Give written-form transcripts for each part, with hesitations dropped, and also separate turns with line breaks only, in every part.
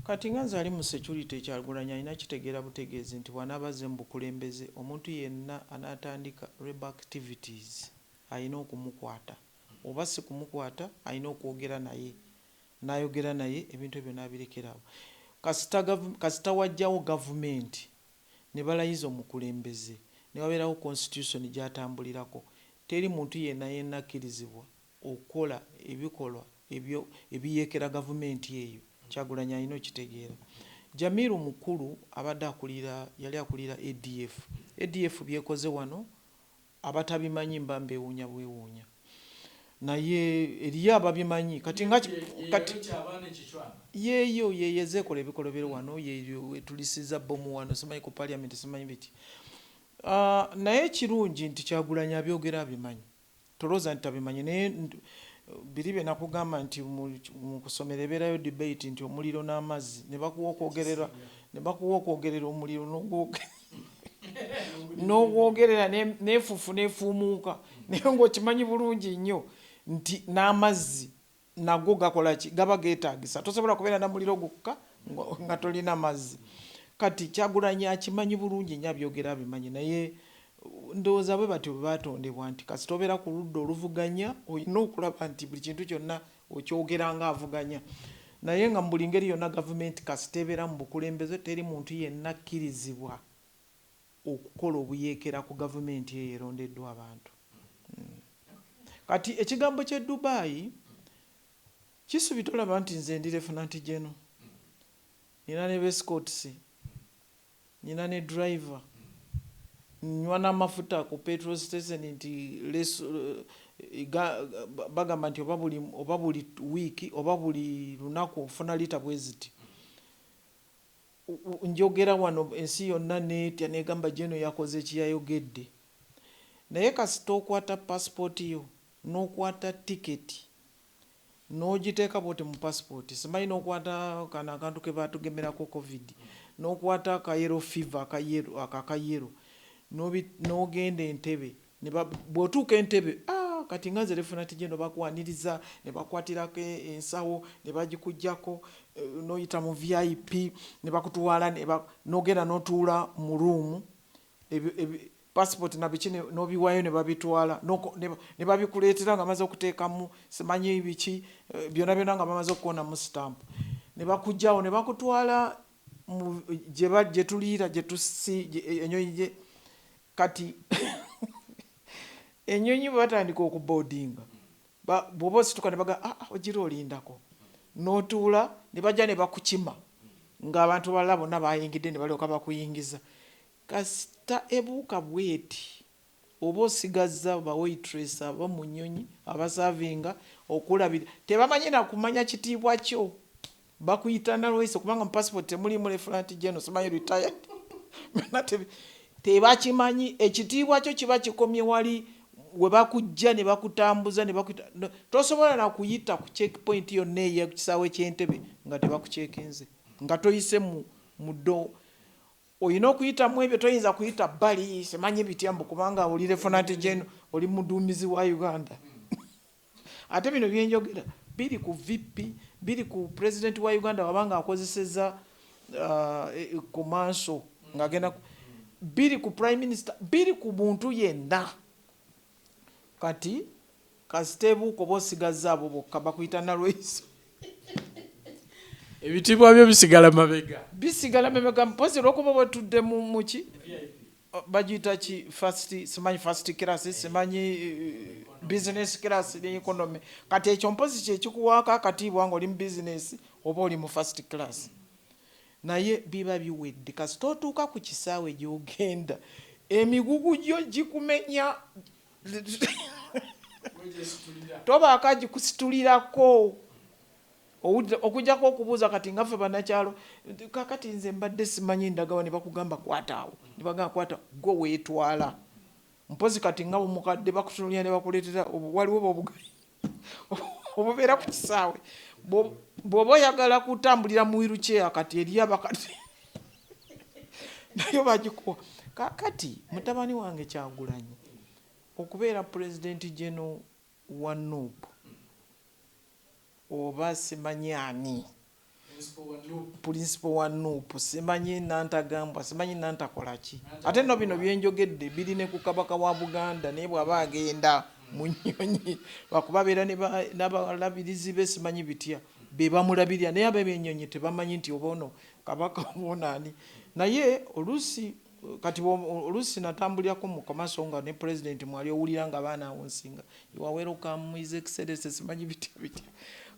Kati nga nze ali mu security, Kyagulanyi alina kitegeera butegeezi nti bw'anaaba azze mu bukulembeze, omuntu yenna anaatandika rebel activities alina okumukwata, oba si kumukwata, alina okwogera naye, n'ayogera naye, ebintu ebyo n'abirekerawo. Kasita wajjawo gavumenti ne balayiza omukulembeze, ne wabeerawo constitution gy'atambulirako, teri muntu yenna yenna akkirizibwa okukola ebikolwa ebyo ebiyeekera gavumenti eyo. Kyagulanyi alina okitegeera. Jamiru Mukulu abadde akulira, yali akulira ADF. ADF byekoze wano, abatabimanyi mba mbeewuunya bwewuunya, naye eriyo ababimanyi. Kati nga kati yeeyo yeyeze ekola ebikolobero wano, yeeyo etulisiza bomu wano, simanyi ku parliament, simanyi biki. Naye ekirungi nti Kyagulanyi abyogera abimanyi, tolowooza nti tabimanyi. Naye biri bye nakugamba nti mu kusomera ebeerayo debate nti omuliro n'amazzi, ne bakuwa okwogerera, ne bakuwa okwogerera omuliro n'ogwogerera n'enfuufu n'efuumuuka, naye ng'okimanyi bulungi nnyo nti n'amazzi nago gakola ki? Gaba geetaagisa. Tosobola kubeera na muliro gwokka nga tolina mazzi. Kati Kyagulanyi akimanyi bulungi nnyo, abyogera abimanyi, naye ndowooza bwe batyo bwe baatondebwa nti kasita obeera ku ludda oluvuganya, olina okulaba nti buli kintu kyonna okyogera nga avuganya. Naye nga mu buli ngeri yonna, gavumenti kasita ebeera mu bukulembeze, teri muntu yenna akkirizibwa okukola obuyeekera ku gavumenti eyo erondeddwa abantu. Kati ekigambo ky'e Dubai kisubi, tolaba nti nze ndi lieutenant general, nina ne escorts, nina ne driver, nywa n'amafuta ku petrol station, nti bagamba nti oba buli wiiki oba buli lunaku ofuna lita bwe ziti. Njogera wano ensi yonna neetya, negamba General yakoze ekiyayogedde. Naye kasita okwata pasipooti yo n'okwata tiketi n'ogiteeka bwoti mu pasipooti, simanyi n'okwata kano akantu ke batugemerako COVID, n'okwata aka yellow fever, akayero ako akayero, n'ogenda Entebe, bw'otuuka Entebe, ah, kati nga nze lieutenant general, bakwaniriza ne bakwatirako ensawo ne bagikugjako, n'oyita mu VIP ne bakutwala, n'ogenda n'otuula mu room. Passport na biki n'obiwaayo ne babitwala, ne babikuleetera nga bamaze okuteekamu simanyi biki, byonna byonna nga bamaze okukonamu stamp, ne bakuggyawo ne bakutwala gye tuliira, gye tusi ennyonyi gye. Kati ennyonyi bwe batandika okuboardinga, bw'oba osituka ne baga, "Ah, ah, ogira olindako," n'otuula, ne bajja ne bakukima ng'abantu balala bonna bayingidde, ne balyoka bakuyingiza. Kasita ebuuka bweti, oba osigazza ba waitress aba mu nnyonyi abaservinga okulabira, tebamanyi na kumanya kitiibwa kyo, bakuyita nalweso, kubanga mu passport temulimu lieutenant general, simanyi retired. Byonna tebakimanyi. Ekitiibwa kyo kiba kikomye wali we bakujja ne bakutambuza ne bakuyita. No, tosobola na kuyita ku checkpoint yonna ey'ekisaawe ky'Entebe nga tebakucheckinze, nga toyise mu do olina okuyitamu ebyo. Toyinza kuyita bbali, simanyi bitya, mbu kubanga oli lieutenant general, oli muduumizi wa Uganda. Ate bino byenjogera biri ku VP, biri ku president wa Uganda wabanga akozeseza ku maaso ng'agenda, biri ku prime minister, biri ku muntu yenna. Kati kasita ebuuka, oba osigazza abo bokka bakuyita nalweyiso.
Ebitiibwa byo bisigala mabega.
Bisigala mabega, mpozi olwokuba bwetudde mu muki bagiyita ki, first, simanyi first class, simanyi business class ne economy. Kati ekyo mpozi kyekikuwaako akatiibwa nga oli mu business oba oli mu first class, naye biba biwedde kasita otuuka ku kisaawe gy'ogenda, emigugu gyo gikumenya, tobaako agikusitulirako. Okujjako okubuuza. Kati nga ffe bannakyalo, kakati nze mbadde simanyi ndagawa, ne bakugamba kwataawo, ne bagamba kwata, gwe weetwala. Mpozi kati nga bumukadde bakutunulira ne bakuleetera waliwo obugali obubeera ku kisaawe. Bw'oba oyagala kutambulira mu wheelchair, kati eri abakadde nayo bagikuwa. Kakati mutabani wange Kyagulanyi okubeera president general wa NUP oba simanyi ani. Principal wa NUP, simanyi nantagambwa, simanyi nantakolaki. Ate nno bino byenjogedde biri ne ku Kabaka wa Buganda, naye bw'aba agenda mu nnyonyi lwakuba abeera n'abalabirizi be, simanyi bitya be bamulabirira, naye ab'ennyonyi tebamanyi nti oba ono Kabaka oba ono ani. Naye oluusi kati oluusi natambulirako mu kamaaso nga ne Pulezidenti mwali, owulira nga abaana awo nsinga, "You are welcome, His Excellency," simanyi bitya bitya.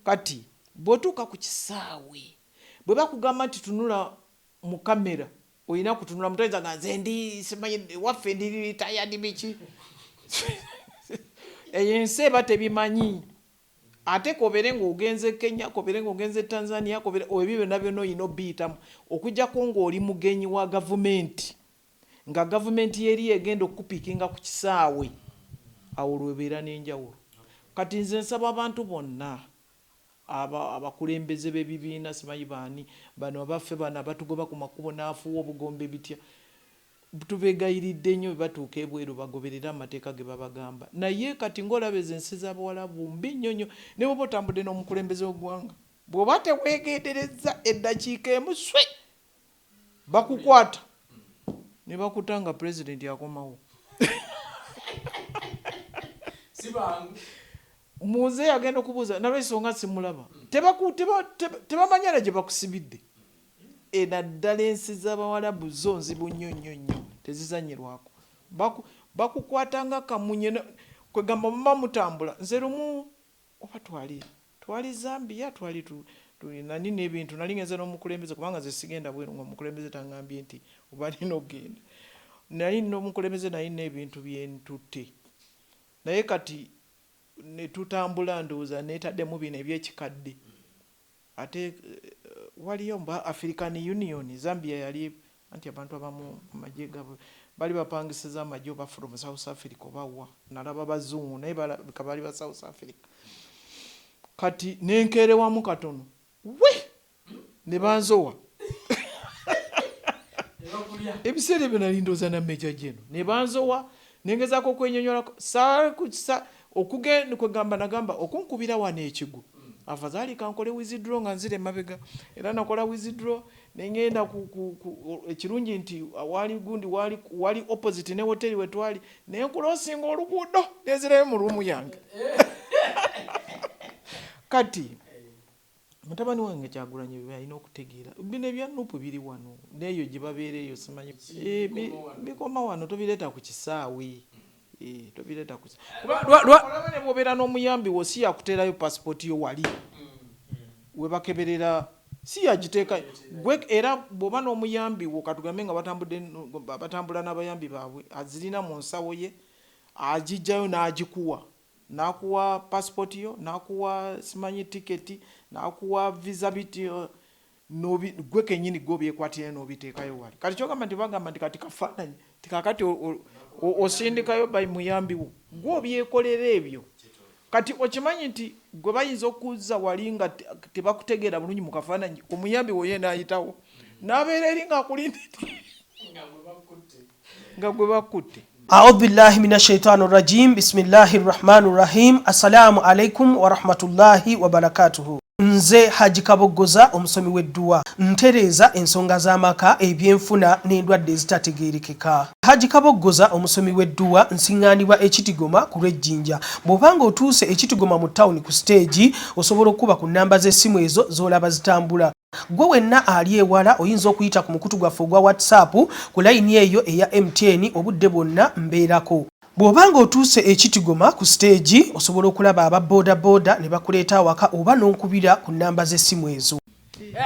Kati bw'otuuka ku kisaawe, bwe bakugamba nti tunula mu kamera, olina kutunula. Mutoyinza nga nze ndi simanyi waffe ndi retired biki. Eyo ensi eba tebimanyi. Ate kobeere ng'ogenze Kenya, kobeere ng'ogenze Tanzania, kobeere ebyo byonna byonna olina obiyitamu, okuggyako ng'oli mugenyi wa gavumenti, nga gavumenti yeri egenda okupiikinga ku kisaawe, awo lwebeera n'enjawulo. Kati nze nsaba abantu bonna, abakulembeze b'ebibiina, simanyi baani bano abaffe, bano abatugoba ku makubo n'afuuwa obugombe bitya, tubeegayiridde nnyo, bwe batuuka ebweru bagoberere amateeka ge babagamba. Naye kati ng'olaba ezo ensi z'Abawalabu mbi nnyo nnyo. Ne bw'oba otambudde n'omukulembeze w'eggwanga, bw'oba teweegenderezza, eddakiika emu swe bakukwata ne bakuta nga Pulezidenti akomawo. Muze agenda okubuuza nalwensonga simulaba, tebamanya na gye bakusibidde. Naddala ensi z'Abawalabu zo nzibu nnyo nnyo nnyo, tezizanyirwako. Bakukwata nga kamunye. Kwegamba muba mutambula, nze lumu oba twali Zambia, twali nani n'ebintu, nali ngenze n'omukulembeze, kubanga nze sigenda bweru nga omukulembeze taŋŋambye nti oba nina okugenda. Nali n'omukulembeze, nali n'ebintu byentutte, naye kati ne tutambula, ndowooza neetaddemu bino ebyekikadde. Ate waliyo mba African Union, Zambia yali anti abantu abamu amagye gaabwe bali bapangisiza amagye oba from South Africa oba wa, nalaba bazungu naye balabika bali ba South Africa. Kati nenkeerewamu katono we ne banzowa. Ebiseera ebyo nali ndowooza na Major General, ne banzowa, nengezaako okwenyonyolako kwegamba nagamba okunkubira wano ekigo, afadhali kankole withdraw nga nzira emabega. Era nakola withdraw nengenda. Ekirungi nti wali gundi wali opposite ne hoteri wetwali, nenkulosinga oluguudo nenzirayo mu room yange. Kati mutabani wange Kyagulanyi alina okutegeera bino ebya NUP biri wano neeyo gye babeera eyo, simanyi bikoma wano, tobireeta ku kisaawe. Tobireeta ku olaba ne bw'obeera n'omuyambi wo, si yakuteerayo pasipooti yo wali we bakeberera, si yagiteeka gwe. Era bw'oba n'omuyambi wo, katugambe nga batambudde, batambula n'abayambi baabwe, azirina mu nsawo ye, agijjayo n'agikuwa, n'akuwa pasipooti yo, n'akuwa simanyi tiketi, n'akuwa visa biti, gwe kenyini gwe obyekwatira n'obiteekayo wali. Kati kyogamba nti bagamba nti kati kafaananyi tikakati osindikayo by muyambi wo, gwe obyekolera ebyo. Kati okimanyi nti gwe bayinza okuzza wali nga tebakutegeera bulungi mu kafaananyi, omuyambi wo ye n'ayitawo n'abeera eri ng'akulindidde nga gwe bakutte.
أعوذ بالله من الشيطان الرجيم، بسم الله الرحمن الرحيم. السلام عليكم ورحمة الله وبركاته. Nze Haji Kaboggoza, omusomi w'edduwa, ntereeza ensonga z'amaka, ebyenfuna n'endwadde ezitategeerekeka. Haji Kaboggoza, omusomi w'edduwa, nsiŋŋaanibwa Ekitigoma ku lw'Ejjinja. Bw'obanga otuuse Ekitigoma mu tawuni ku siteegi, osobola okuba ku nnamba z'essimu ezo z'olaba zitambula. Gwe wenna ali ewala oyinza okuyita ku mukutu gwaffe ogwa WhatsApp ku layini eyo eya MTN, obudde bwonna mbeerako. Bw'obanga otuuse Ekitigoma ku siteegi, osobola okulaba aba boodabooda ne bakuleeta awaka oba n'onkubira ku nnamba z'essimu ezo.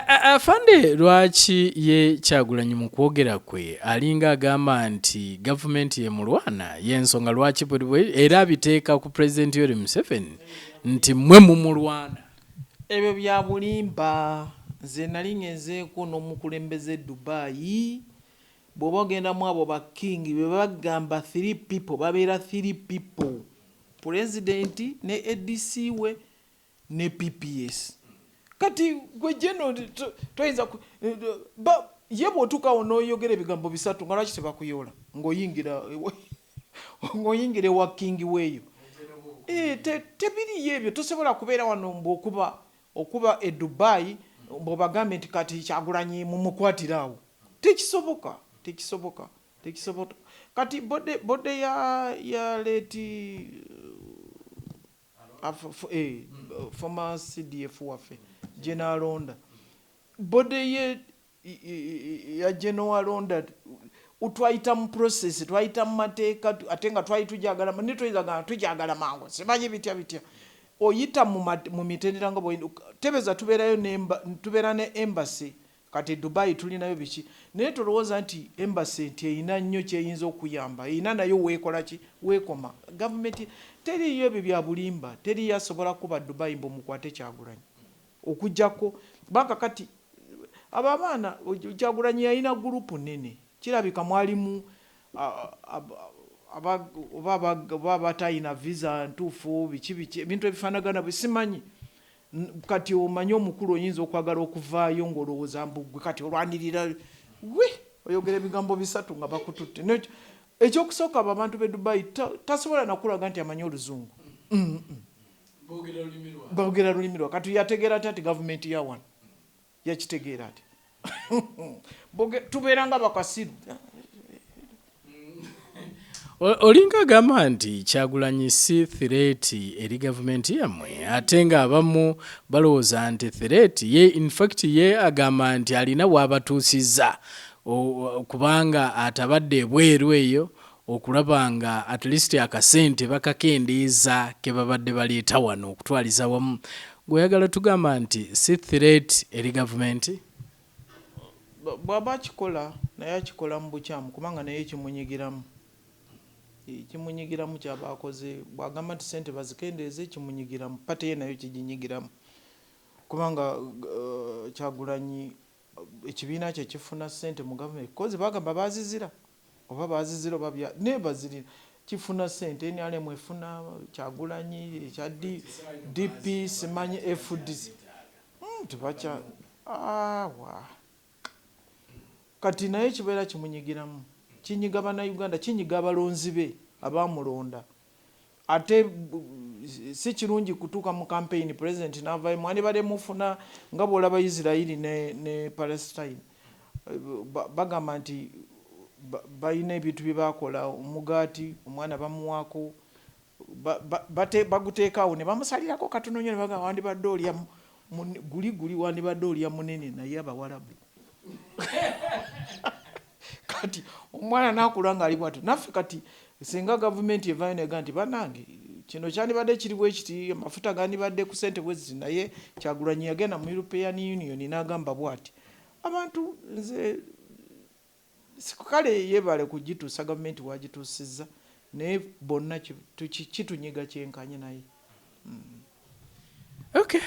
Afande, lwaki ye Kyagulanyi mu kwogera kwe alinga agamba nti gavumenti yemulwana, y'ensonga lwaki buli era abiteeka ku Pulezidenti Yoweri Museveni nti mmwe mumulwana?
Ebyo bya bulimba. Nze nali ngenzeeko n'omukulembeze e Dubayi. Bw'oba ogendamu abo ba king, be bagamba three people, babeera three people: pulezidenti ne ADC we ne PPS. Kati gwe geno toyinza ye bw'otuukawo n'oyogera ebigambo bisatu nga lwaki tebakuyoola ng'oyingira ewa king weeyo. Tebiriyo ebyo. Tosobola kubeera wano mbu okuba e Dubai. Bw'obagambe nti kati Kyagulanyi mumukwatire awo, tekisoboka, tekisoboka, tekisoboka. Kati body ya late former CDF waffe General Aronda, body ye ya General Aronda twayita mu process, twayita mu mateeka, ate nga twali tujagala ne tuyinza tujagala mangu, simanyi bitya bitya. Oyita mu mitendera nga tebeza tubeerayo tubeera ne embassy kati Dubai tulinayo biki, naye tolowooza nti embassy nti erina nnyo kyeyinza okuyamba, erina nayo weekola ki, weekoma. Gavumenti teriiyo ebyo bya bulimba, teriyo asobola kuba Dubai mbu mukwate Kyagulanyi okuggyako banka. Kati abo abaana Kyagulanyi yalina group nnene, kirabika mwalimu oba abatayina visa ntuufu, biki biki, ebintu ebifaanagana bwe simanyi. Kati omanyi omukulu oyinza okwagala okuvaayo ng'olowooza mbu gwe kati olwanirira we oyogera ebigambo bisatu nga bakututte. Ekyokusooka, abo abantu b'e Dubai tasobola nakulaga nti amanyi Oluzungu, boogera lulimi lwa. Kati yategeera atya nti gavumenti ya wano yakitegeera ati tubeera nga bakasiru?
Olinga agamba nti Kyagulanyi si threat eri gavumenti yammwe, ate ng'abamu balowooza nti threat ye. In fact ye agamba nti alina w'abatuusizza kubanga atabadde ebweru eyo okulaba nga at least akasente bakakendeeza ke babadde baleeta wano. Okutwaliza wamu, gweoyagala tugamba nti si threat eri gavumenti?
Bw'aba akikola naye akikola mu bukyamu, kubanga naye kimunyigiramu, kimunyigiramu kyaba akoze. Bw'agamba nti sente bazikendeeze, kimunyigiramu, party ye nayo kiginyigiramu, kubanga Kyagulanyi ekibiina kye kifuna sente mu gavumenti, kozi bagamba bazizira oba bazizira oba naye bazirira, kifuna sente. NRM efuna, Kyagulanyi ekya DP, simanyi FDC, tebakya awa. Kati naye kibeera kimunyigiramu, kinyiga Bannayuganda, kinyiga abalonzi be abamulonda. Ate si kirungi kutuuka mu campaign president n'avaayo mwandibadde mufuna nga bw'olaba Isirairi ne Palestine. Bagamba nti balina ebintu bye bakola, omugaati omwana bamuwaako, baguteeka awo ne bamusalirako katono nnyo ne bagamba wandibadde olya guli guli, wandibadde olya munene, naye Abawalabu. Kati omwana nakula ng'ali bwatyo. Naffe kati singa gavumenti evaayo nega nti bannange kino kyandibadde kiri bwe kiti, amafuta gandibadde ku sente bwe ziti, naye Kyagulanyi yagenda mu European Union n'agamba bw'ati, abantu nze kale yeebale kugituusa gavumenti wagituusizza, naye bonna kitunyiga kyenkanye naye.
Okay.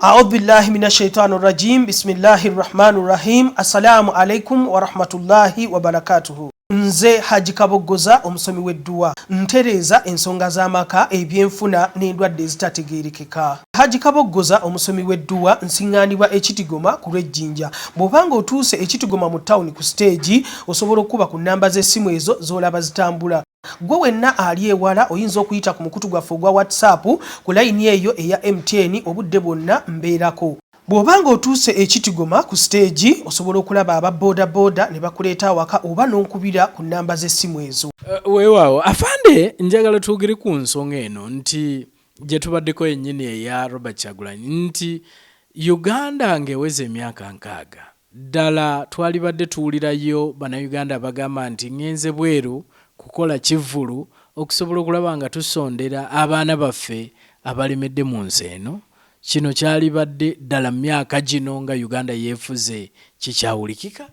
Audhu billahi min ashaitani rajim, bismillahi rrahmani rrahim. Assalamu alaikum warahmatullahi wabarakatuhu. Nze Haji Kaboggoza, omusomi w'edduwa, ntereeza ensonga z'amaka, ebyenfuna n'endwadde ezitategeerekeka. Haji Kaboggoza, omusomi w'edduwa, nsiŋŋaanibwa Ekitigoma ku lw'Ejjinja. Bw'obanga otuuse Ekitigoma mu tawuni ku siteegi, osobola okukuba ku nnamba z'essimu ezo z'olaba zitambula. Gwe wenna ali ewala oyinza okuyita ku mukutu gwaffe ogwa WhatsApp ku layini eyo eya MTN, obudde bwonna mbeerako. Bw'oba ng'otuuse Ekitigoma ku siteegi, osobola okulaba aba boodabooda ne bakuleeta awaka oba n'onkubira ku nnamba z'essimu ezo.
Weewaawo afande, njagala twogere ku nsonga eno nti gye tubaddeko yennyini eya Robert Kyagulanyi, nti Uganda ng'eweza emyaka 60, ddala twalibadde tuwulirayo Bannayuganda abagamba nti ŋŋenze bweru kukola kivvulu okusobola okulaba nga tusondera abaana baffe abalemedde mu nsi eno? Kino kyalibadde ddala mu myaka gino nga Uganda yeefuze kikyawulikika?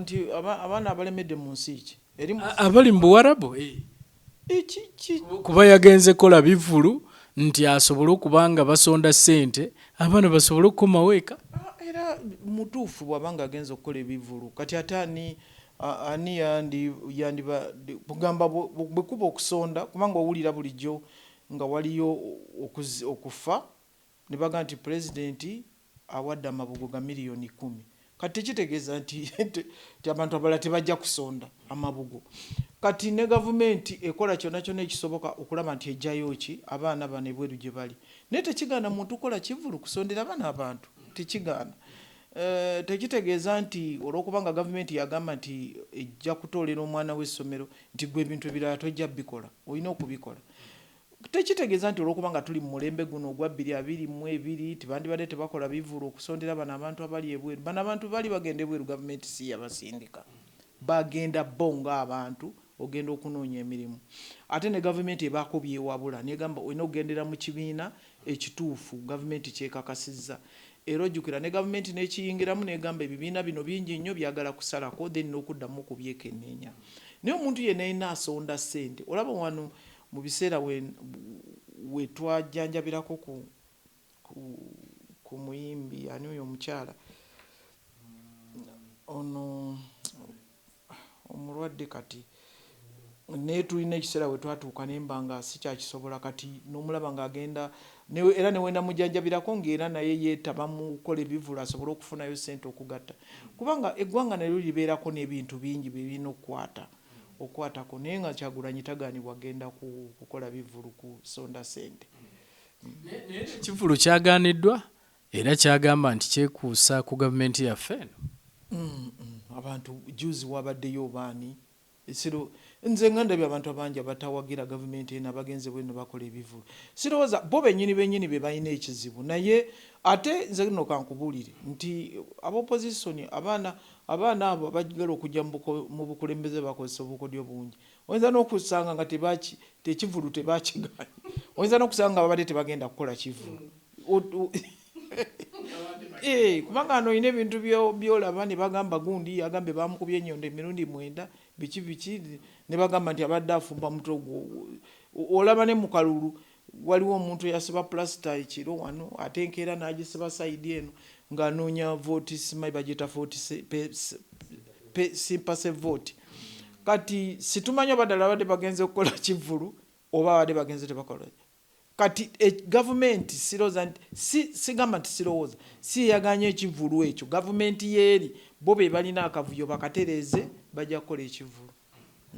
Nti abaana abalemedde mu nsi ki? Eri
abali mu Buwarabu, eh. Kuba yagenze kola bivvulu nti asobole okuba nga basonda ssente abaana basobole okukomawo eka.
Ah, era mutuufu bw'aba nga agenze okukola ebivvulu. Kati ate ani yandiba kugamba bwe kuba okusonda, kubanga owulira bulijjo nga waliyo okufa ne bagamba nti pulezidenti awadde amabugo ga miliyoni 10. Kati tekitegeeza nti abantu abalala tebajja kusonda amabugo. Kati ne gavumenti ekola kyonna kyonna ekisoboka okulaba nti ejjayo ki abaana bano ebweru gye bali. Naye tekigaana muntu kukola kivvulu kusondera bano abantu, tekigaana. Tekitegeeza nti olw'okuba nga gavumenti yagamba nti ejja kutoolera omwana w'essomero nti gwe ebintu ebirala tojja bikola, olina okubikola. Tekitegeeza nti olw'okuba nga tuli mu mulembe guno ogwa 2022 tibandibadde tebakola bivvulu okusondera bano abantu abali ebweru. Bano abantu bali bagenda ebweru, gavumenti si yabasindika, bagenda bo ng'abantu ogenda okunoonya emirimu. Ate ne gavumenti ebaako byewabula negamba olina okugendera mu kibiina ekituufu gavumenti kyekakasizza. Era ojjukira ne gavumenti n'ekiyingiramu negamba ebibiina bino bingi nnyo byagala kusalako, then n'okuddamu okubyekenneenya. Naye omuntu yenna yenna asonda ssente, olaba wano mu biseera we twajjanjabirako ku muyimbi ani oyo omukyala ono omulwadde kati, naye tulina ekiseera we twatuuka nemba nga sikyakisobola. Kati n'omulaba ng'agenda era newenda mujjanjabirako ng'era naye yeetaba mu kukola ebivvulu asobole okufunayo ssente okugatta, kubanga eggwanga nalyo libeerako n'ebintu bingi bye birina okukwatako. Naye nga Kyagulanyi tagaanibwa genda kukola bivvulu kusonda ssente.
Naye ekivvulu kyagaaniddwa era kyagamba nti kyekuusa ku gavumenti yaffe eno.
Abantu juzi wabaddeyo obaani nze nga ndabye abantu abangi abatawagira gavumenti eno abagenze bweno bakola ebivvulu. Sirowooza bo bennyini bennyini be balina ekizibu. Naye ate nze nno kankubuulire nti ab'opposition, abaana abo abagala okujja mu bukulembeze bakozesa obukodyo bungi. Oyinza n'okusanga nga tekivvulu tebakigaanye, oyinza n'okusanga nga babadde tebagenda kukola kivvulu. Kubanga ano olina ebintu byolaba ne bagamba gundi yagambye bamukubye ennyondo emirundi 9 biki biki, ne bagamba nti abadde afumba mutwe gwo. Olaba ne mu kalulu waliwo omuntu eyasiba pulasita ekiro wano, ate enkeera n'agisiba side eno ng'anoonya vote, simanyi bagiyita vote sympathy vote. Kati situmanyi oba ddala babadde bagenze kukola kivvulu oba babadde bagenze tebakola. Kati gavumenti sirowooza nti sigamba nti sirowooza si yeyaganye ekivvulu ekyo. Gavumenti yeeri bo be balina akavuyo bakatereeze, bajja kukola ekivvulu.